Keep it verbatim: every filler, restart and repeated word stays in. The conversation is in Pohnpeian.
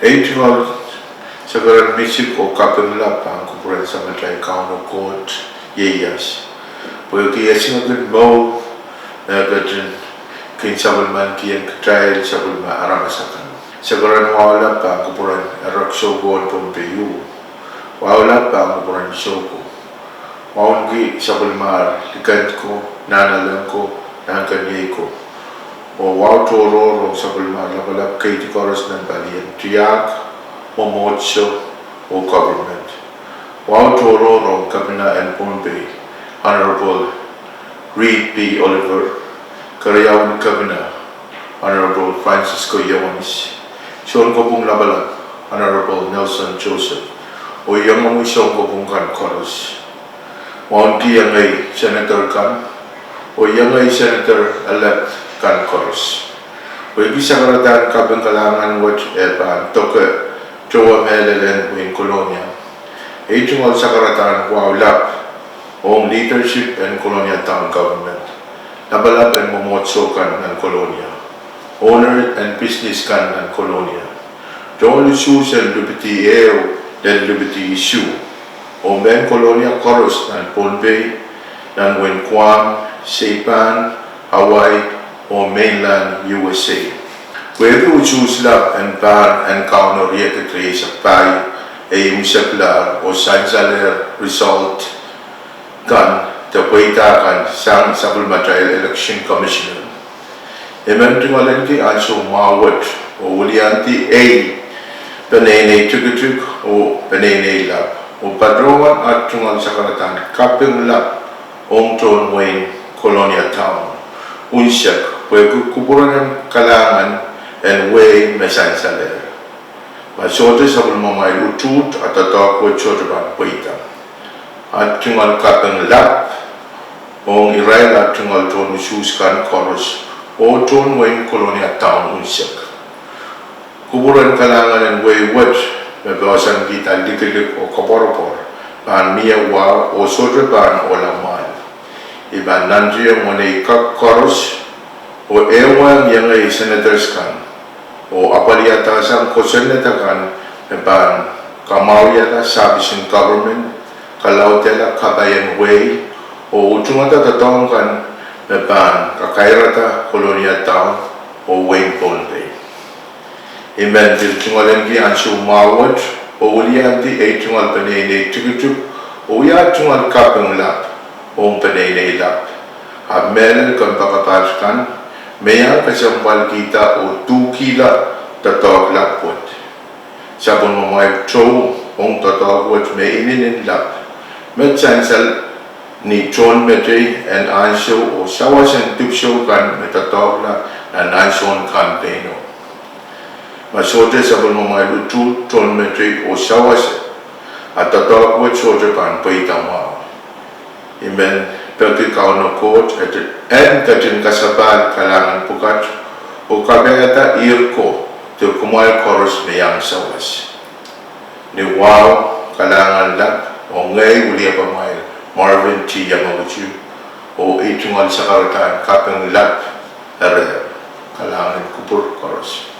Ei tungoal sakaradahn misik oh kaping lap pahn kupwuren Samatail Kauno Koht ieias, pwehki esingek en mour me ketin kin sapwellimanikihong kitail sapwellime aramas akan. Sakaradahn wahu lap pahn kupwuren Erek Soukohn Pohnpei uh. Wahu lap pahn kupwuren Soukohp. Wauneki sapwellimar likend ko, nahnalek ko, nahnkeniei ko. Oh wahu tohrohr ong sapwellimar lapalap keidi koaros nan palien tiahk, mwomwohdiso, oh government. Wahu tohrohr ong Kepina en Pohnpei, Honorable Reed P. Oliver, keriaun Kepina, Honorable Francisco Ioanis, sounkopwung lapalap, Honorable Nelson Joseph, oh iengomwi sounkopwung kan koaros. Wauneki iengei senator kan, oh iengei senator-elect kan koaros. Pwehki sakaradahn kaping kalahngan wet e pahn doke towe mehlel en wehin Kolonia, ei tungoal sakaradahn wahu lap ong leadership en Kolonia Town Government, lapalap en mwomwohdiso kan nan Kolonia, owner en business kan nan Kolonia, tohn usuhs en Lipiti ehu lel Lipiti isuh, oh mehn Kolonia koaros nan Pohnpei, nan wehin Guam, Saipan, Hawaii, oh mainland U S A. Pwehki usuhs lap en pahr en Kauno riekid rieisek pahieu e imwseklahr oh sansalehr result kan de pweida kan sang sapwellimatail Election Commissioner. I men tungoalenki ansou mwahu wet oh wiliandi ei peneinei tikitik oh peneinei lap oh patohwan at tungoal sakaradahn kaping lap ong tohn wehin Kolonia Town unsek pwehki kupwuren kalahngan en wehi me sansalehr. Ma sohte sapwellimamwail utuht, a doadoahk wet sohte pahn pweida. At tungoal kaping lap ong irail at tungoal tohn usuhs kan koaros oh tohn wehin Kolonia Town unsek. Kupwuren kalahngan en wehi wet me poahsoankihda likilik oh koapworopwor pahn mie wahu oh sohte pahn ohla mwahl. I pahn nantihong wenei kak koaros oh ehuong iengei senators kan oh apwalihadahsang kosonned akan me pahn kamwahuiala service in government, kalaudehla kapai en wehi, oh utungada doadoahk kan me pahn kakairada Kolonia Town oh wehin Pohnpei. I men pil tungoalenki ansou mwahu wet oh wiliandi ei tungoal peneinei tikitik oh wia tungoal kaping lap ong peneinei lap. Ahpw mehlel kompoakepaht kan me iang kesempwalkihda oh duhkihla doadoahk lap wet. Sapwellimamwail tou ong doadoahk wet me inenen lap, me sansal ni tohnmetei en ansou oh sawas en dipwisou kan me doadoahkla nan ansoun kampeino. Ma sohte sapwellimamwail utuht, tohnmetei oh sawas, a doadoahk wet sohte pahn pweida mwahu. I men peki Kauno Koht en ketin kasapahl kalahngan pwukat oh kapaiada ihr ko de kumwail koaros me iang sawas. Ni wahu kalahngan lap, oh ngehi wiliepamwail Marvin T. Yamaguchi, oh ei tungoal sakaradahn kaping lap ong irail. Kalahngan en kupwur koaros.